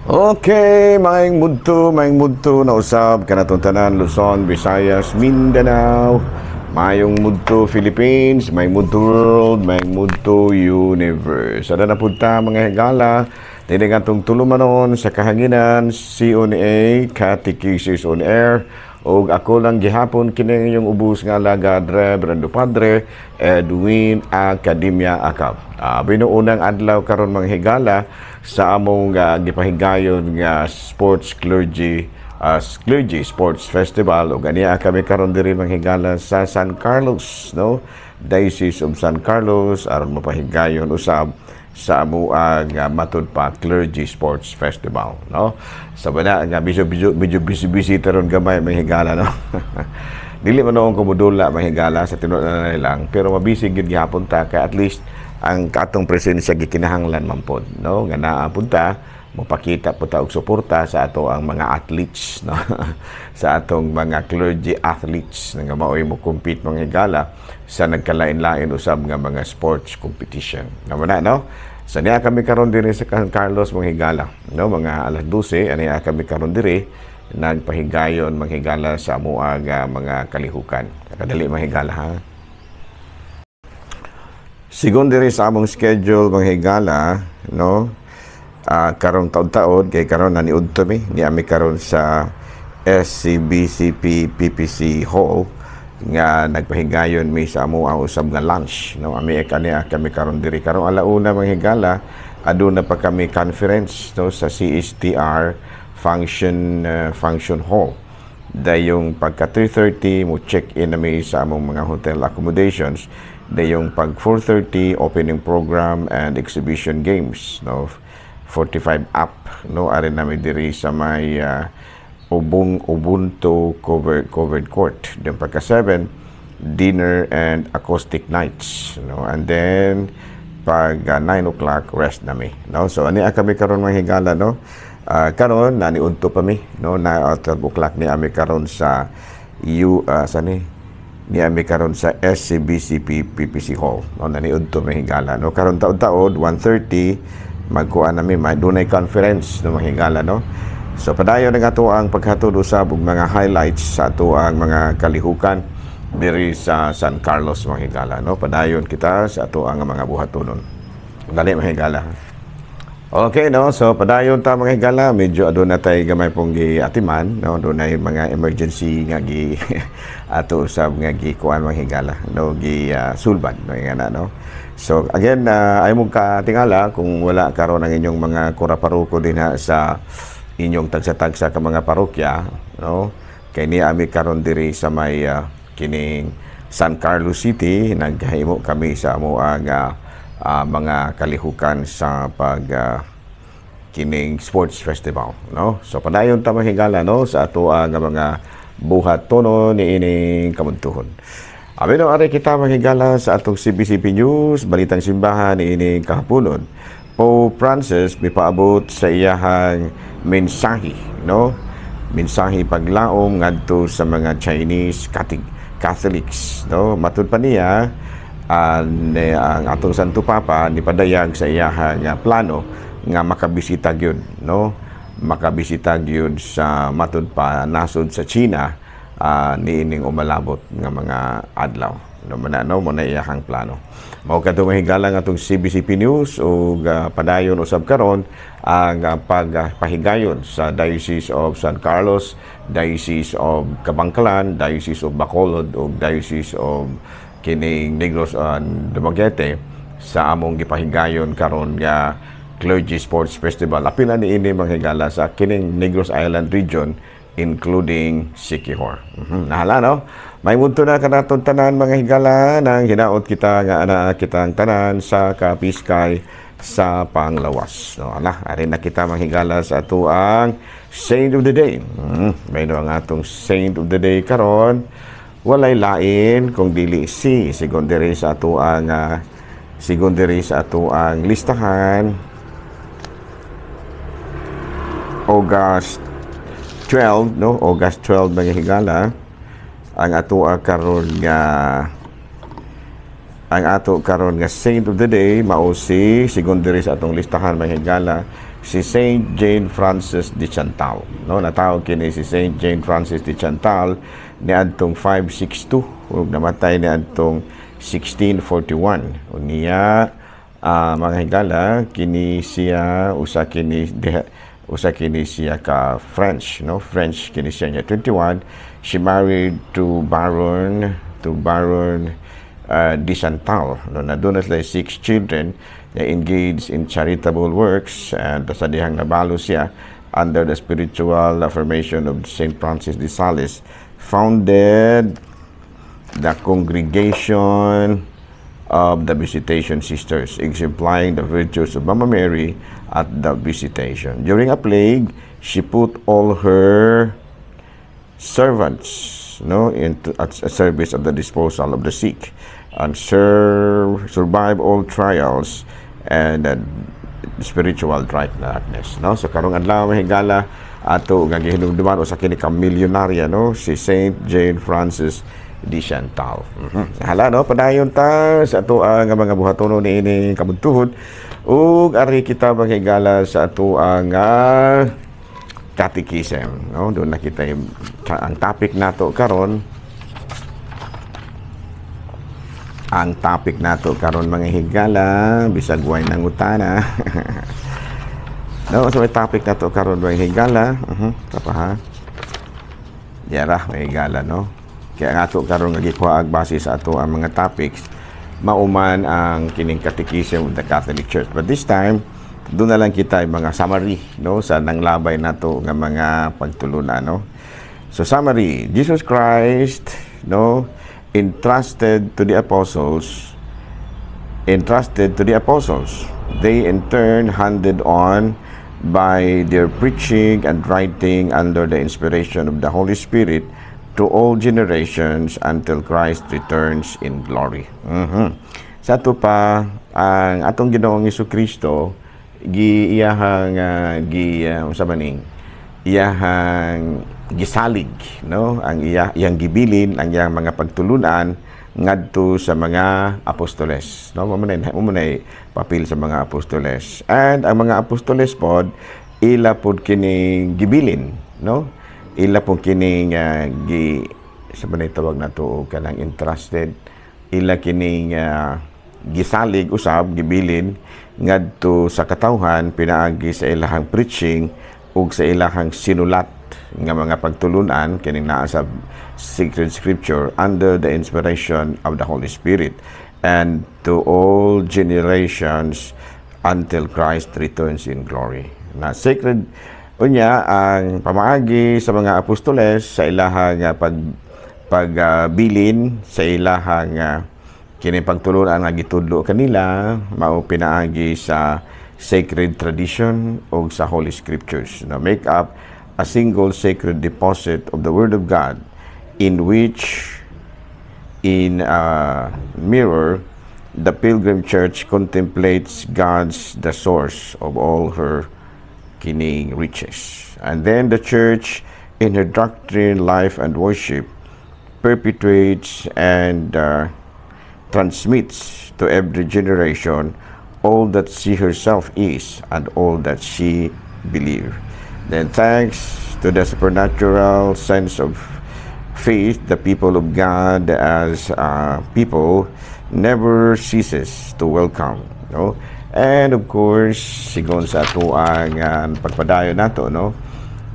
Okay, maayong mudto na usab kanatong tanan, Luzon, Visayas, Mindanao, maayong mudto Philippines, maayong mudto world, maayong mudto universe. Sada na pud ta, mga higala, tinig atong tulumanon sa kahanginan, CONA, Catechesis on Air, ug ako lang gihapon kini inyong ubos nga alagad, Reverendo Padre Edwin Academia Acab. Binuunang adlaw karon, mga higala, sa among gipahigayon nga sports clergy clergy sports festival ug aniya kami karon diri, mga higala, sa San Carlos, no, Diocese of San Carlos, aron mapahigayon usab sa amuang matud pa clergy sports festival, no. Sa bana nga medyo medyo, medyo busy busy taron gamay, mga higala, no. Dili man noong kumudula, mga higala, sa tinuod na lang, pero mabisi gyud gihapon ta kay at least ang katong presensya gikinahanglan man pod, no, nga naa pud ta, mopakita po ta og suporta sa ato ang mga athletes, no, sa atong mga clergy athletes nga maoy mo compete, mga higala, sa nagkalain-lain usab nga mga sports competition na na, no. So niya kami karon diri sa San Carlos, mga higala, no, mga alas 12. Aniya kami karon diri nagpahigayon, mga higala, sa amuang mga kalihukan. Kadali, mga higala, ha. Sigon diri sa among schedule, mga higala, no, karong taod-taod kay karon na niudto mi ni ami karon sa SCBCP PPC Hall nga nagpahigayon mi sa amo ang usab nga lunch, no. Ami kani kami karon diri karong alauna, mga higala. Aduna pa kami conference, no, sa CSTR function hall. Dayong pagka 3:30 mo check in nami sa among mga hotel accommodations. Dayong pag 4:30, opening program and exhibition games, no. 45 up, no, ari nami diri sa may Ubung Ubuntu covered court. Then pagka 7, dinner and acoustic nights, no. And then pag 9 o'clock, rest nami, no. So ani kami karon, mga higala, no. Karon naniudto pa mi, no, na 12 o'clock ni ami karon sa U sa ni ni ami karon sa SCBCP PPC Hall, no. Naniudto mi, higala, no. Karon taod-taod 1:30 magkuan nami, may dunay conference, no, mga higala, no. So padayon ang ato ang paghatod usab og mga highlights sa ato ang mga kalihukan diri sa San Carlos, mga higala, no. Padayon kita sa ato ang mga buhatonon. Dali, mga higala. Okay, no. So padayon ta, mga higala, medyo aduna tay gamay pong giatiman, no. Dunay mga emergency nga gi ato usab nga gi kuan, mga higala, no, gi sulbad, no, nga na, no. So again, ay mo katingala kung wala karon ang inyong mga kura-paruko dinha sa inyong tagsa-tagsa ka mga parokya, no. Kay ni ami karon diri sa may kining San Carlos City, naghimo kami sa amoang mga kalihukan sa pag kining sports festival, no. So padayon ta, mga higala, no, sa ato ang mga buhatonon niining kamuntuhon. Abi no, ari kita, mga higala, sa atong CBCP News, Balitang Simbahan niining kahaponon. Pope Francis mipaabot sa iyahang mensahe, no, mensahe paglaom ngadto sa mga Chinese Catholics, no. Matud pa niya, ang atong Santo Papa ni padayag sa iyahang plano nga makabisita gyud, no, makabisita gyud sa matud pa nasod sa China niining umalabot nga mga adlaw, no. Man, no, mo na iyahang plano. Mao kadto, mga higala, nga atong CBCP News ug padayon usab karon ang pagpahigayon sa Diocese of San Carlos, Diocese of Kabankalan, Diocese of Bacolod ug Diocese of kining Negros and Dumaguete sa among gipahigayon karon nga Clergy Sports Festival. Apil na niini, mga higala, sa kining Negros Island Region including Siquijor. Nahala, no? May munto na kanatong tanan, mga higala, nang hinaot kita nga ana kitang tanan sa kapiskay sa panglawas. No, ala, ari na kita, mga higala, sa ato ang Saint of the Day. May no ang atong Saint of the Day karon walay lain kung dili si sigon diri sa ato ang listahan, August 12, no, August 12, mga higala, ang ato karon nga Saint of the Day mao si, sigon diri sa atong listahan, mga higala, si Saint Jane Frances de Chantal, no? Natawag kini si Saint Jane Frances de Chantal niadtong 562 ug namatay niadtong 1641. Ug niya, mga higala, kini siya usa kini siya ka French, no? French kini siya niya. 21 she married to Baron de Chantal, no? Na duna sila six children. They engaged in charitable works and sa dihang nabalo siya under the spiritual affirmation of Saint Francis de Sales, founded the Congregation of the Visitation Sisters, exemplifying the virtues of Mama Mary at the Visitation. During a plague, she put all her servants, no, into at service at the disposal of the sick and survive all trials and spiritual darkness, no? So karong adlaw, mga higala, ato nga gihinumduman usa kini ka milyonarya, no, si Saint Jane Frances de Chantal. Hala, no, padayon ta sa ato ang mga buhatono niini kabuntuhod ug ari kita, mga higala, sa ato ang catechism, no? Duna kita ang topic nato karon. Ang topic nato karon, mga higala, bisag way nangutana, no? So may topic nato karon, mga higala. Tapa ha, yara, mga higala, no? Kaya nga ato karon nga gikuha ag base sa ato ang mga topics mauman ang kining Catechism of the Catholic Church, but this time duna lang kita yung mga summary, no, sa nanglabay nato nga mga pagtulunan, no? So summary: Jesus Christ, no, entrusted to the apostles. They in turn handed on by their preaching and writing under the inspiration of the Holy Spirit to all generations until Christ returns in glory. Sa ato pa, ang atong Ginoong Kristo gi iyahang gi unsa man ning iyahang gisalig, no, ang iyang gibilin ang iyang mga pagtulunan ngadto sa mga apostoles, no? Mao man papel sa mga apostoles, and ang mga apostoles pod ila pod kining gibilin, no? Ila pod kining gi sa man tawag nato kanang entrusted, ila kining gisalig usab, gibilin ngadto sa katawhan pinaagi sa ilahang preaching ug sa ilahang sinulat nga mga pagtulunan kining naa sa sacred scripture under the inspiration of the Holy Spirit and to all generations until Christ returns in glory. Na sacred unya ang pamaagi sa mga apostoles sa ilahang pag pagbilin sa ilahang kini pagtulunan nga gitudlo kanila mao pinaagi sa sacred tradition o sa Holy Scriptures na make up a single sacred deposit of the Word of God, in which in a mirror the pilgrim church contemplates God's the source of all her kining riches. And then the church in her doctrine, life, and worship perpetuates and transmits to every generation all that she herself is and all that she believe. Then thanks to the supernatural sense of faith, the people of God as a people never ceases to welcome. No? And of course, sigon sa atuang pagpadayon nato, no?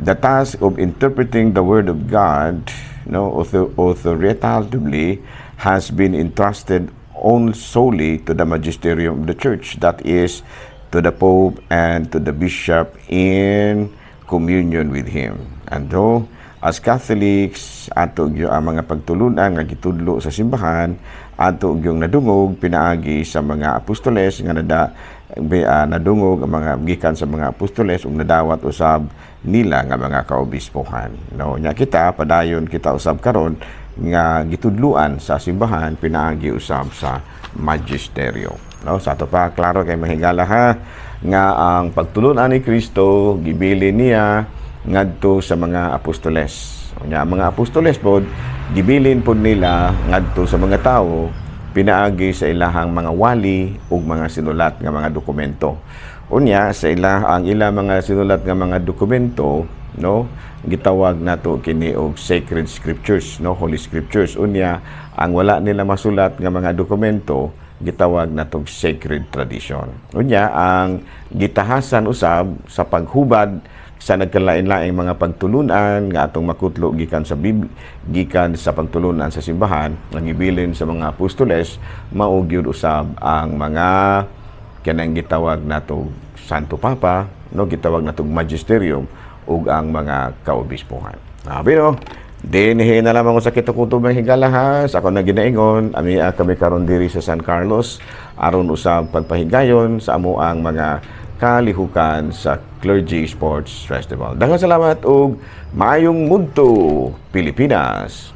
The task of interpreting the Word of God, no, authoritatively has been entrusted on solely to the magisterium of the church, that is, to the Pope and to the bishop in communion with him. And though, as Catholics, ato gyud ang mga pagtulunan nga gitudlo sa simbahan, ato gyung nadungog pinaagi sa mga apostoles nga nadungog ang mga gikan sa mga apostoles ug nadawat usab nila nga mga kaobispohan. No, nya kita padayon kita usab karon nga gitudluan sa simbahan pinaagi usab sa magisterio. No, sa ato pa klaro kay, mahigala ha, nga ang pagtulunan ni Kristo gibilin niya ngadto sa mga apostoles. Unya ang mga apostoles pod gibilin pod nila ngadto sa mga tawo pinaagi sa ilahang mga wali ug mga sinulat nga mga dokumento. Unya sa ila, ang ila mga sinulat nga mga dokumento, no, gitawag nato kini og sacred scriptures, no, holy scriptures. Unya ang wala nila masulat nga mga dokumento, gitawag natog sacred tradition. Unya ang gitahasan usab sa paghubad sa nagkalain-laing mga pagtulunan nga atong makutlo gikan sa Biblia, gikan sa pagtulunan sa simbahan nga gibilin sa mga apostoles, mao gyud usab ang mga kanang gitawag nato Santo Papa, no, gitawag natog magisterium ug ang mga kaobispohan. Pero dinhi na lamang sa kitukutob ng higala ha, sa ako na ginaingon, ami kami karon diri sa San Carlos aron usab pagpahigayon sa amo ang mga kalihukan sa Clergy Sports Festival. Daghang salamat ug maayong mudto, Pilipinas.